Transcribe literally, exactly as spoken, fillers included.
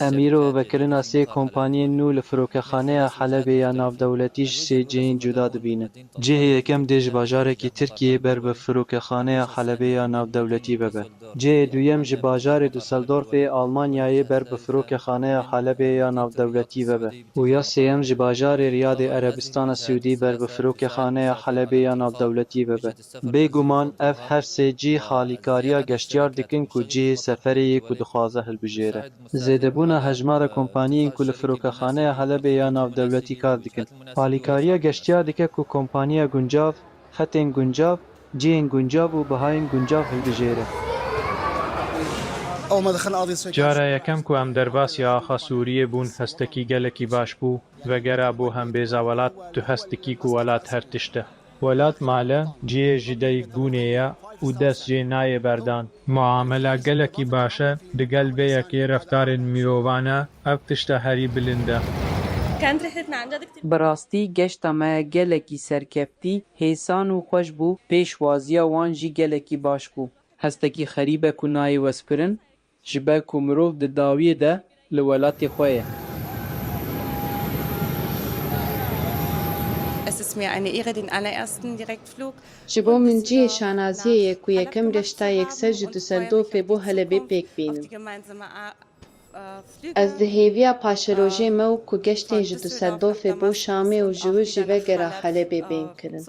Em îro vekirina sê kompaniyên nû li firokexaneya Helebê ya navdewletî ji sê cihên cuda dibînin. Cihê yekem dê ji bajarekî Tirkiyeyê ber bi firokexaneya Helebê ya navdewletî vebe. Cihê duyem ji bajarê Düsseldorfê Almanyayê ber bi firokexaneya Helebê ya navdewletî vebe û ya sêyem ji bajarê Riyadê Erebistana Siûdî ber bi firokexaneya Helebê ya navdewletî vebe. Bêguman ev her sê cî halîkariya geştyar dikin ku cihê seferê yê ku dixwaze hilbijêre. Zêdebûna hejmara kompaniyên ku li firokexaneya Helebê ya navdewletî kar dikin, alîkariya geştyar dike ku kompaniya guncav, xetên guncav, cihên guncav û bihayên guncav hilbijêre. Cara yekem ku em derbasî axa Sûriyê bûn, hestekî gelekî baş bû, vegera bo hembêza welat, tu hest dikî ku welat her tişt e. Welat mal e, cihê ji dey gûnê ye û dest jê nayê berdan. Muamela gelekî baş e, digel vê yekê reftarên mirovan e, ev tişta herî bilind e. Bi rastî geşta me gelekî serkeftî, hêsan û xweş bû, pêşwaziya wan jî gelekî baş bû. Hestekî xerîb e ku nayê wespirin, ji ber ku mirov di dawiyê de li welatê xwe ye. Ji bo min cihê şanaziyê ye ku yekem geşta yekser ji Dusseldorfê bo Helebê pêk bînim. Ez di hêviya paşerojê me û ku geştên ji Dusseldorfê bo Şamê û ji wir jî vegera Helebê bên kirin.